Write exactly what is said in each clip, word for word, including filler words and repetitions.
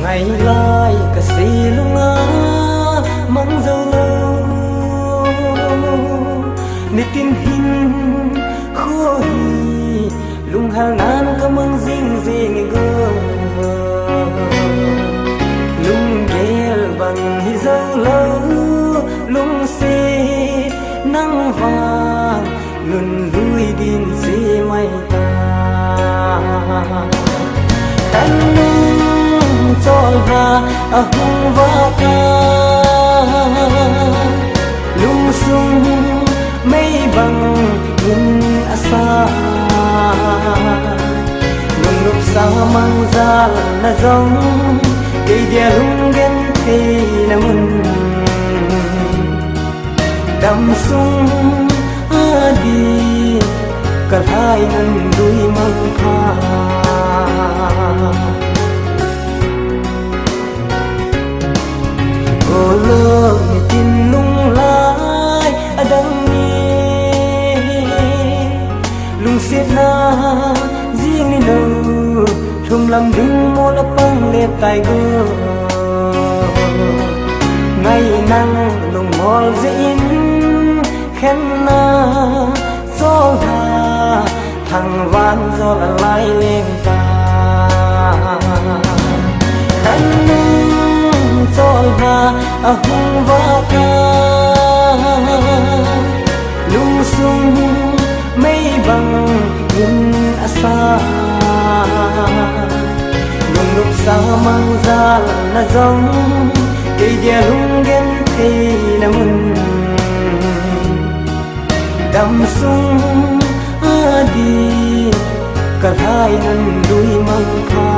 Ngai lai ka si lungah mang zo lo, nitin hin khua hi, lunghalnan ka mang zingzing i go. Lunggel bang hi zo lo, lungsi nang vang lunlui din si mai ta. Kan lung cawlha a hung vak a, lungsung mei bang in a sa. Lungnupsa mangzal na zong, kei dia lunggen thei na mun. Dam sung a di ka lai nang lui mang pha. Golo nitin lunglai a dang ni, lungsiatna zing ni lo, lhumlam ding mawl a pang lep tai go. Ngai nang lungmawl zia in khenna sawlha thangvan zawl a lai leng ta. Kan nung cawlha a hung vak a, lungsung mei bang in a sa. Lungnupsa mangzal na zong, kei dia lunggen thei na mun. Dam sung a di ka lai nang lui mang pha.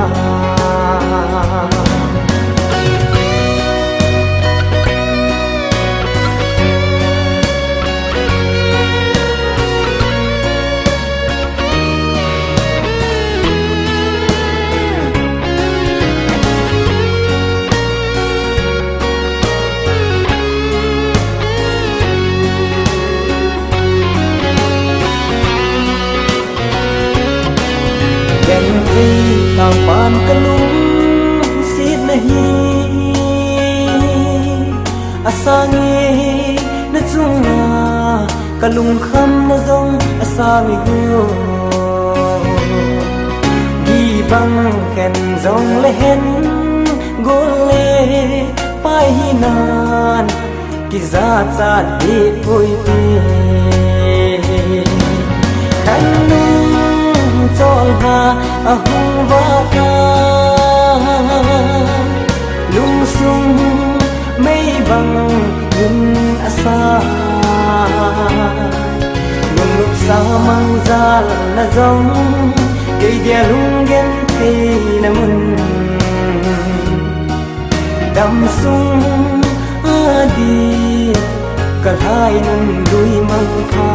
Ken thei tangpan ka lungsiatna hi a sang hi, na cungah ka lungkhamna zong a sang hi gu. Gih bang khen zong le hen, gol le pai hi nan, kizatcat dih puipi. Kan nung cawlha a hung vak a, lungsung mei bang in a sa. Lungnupsa mangzal na zong, kei dia lunggen thei na mun. Dam sung a di ka lai nang lui mang pha.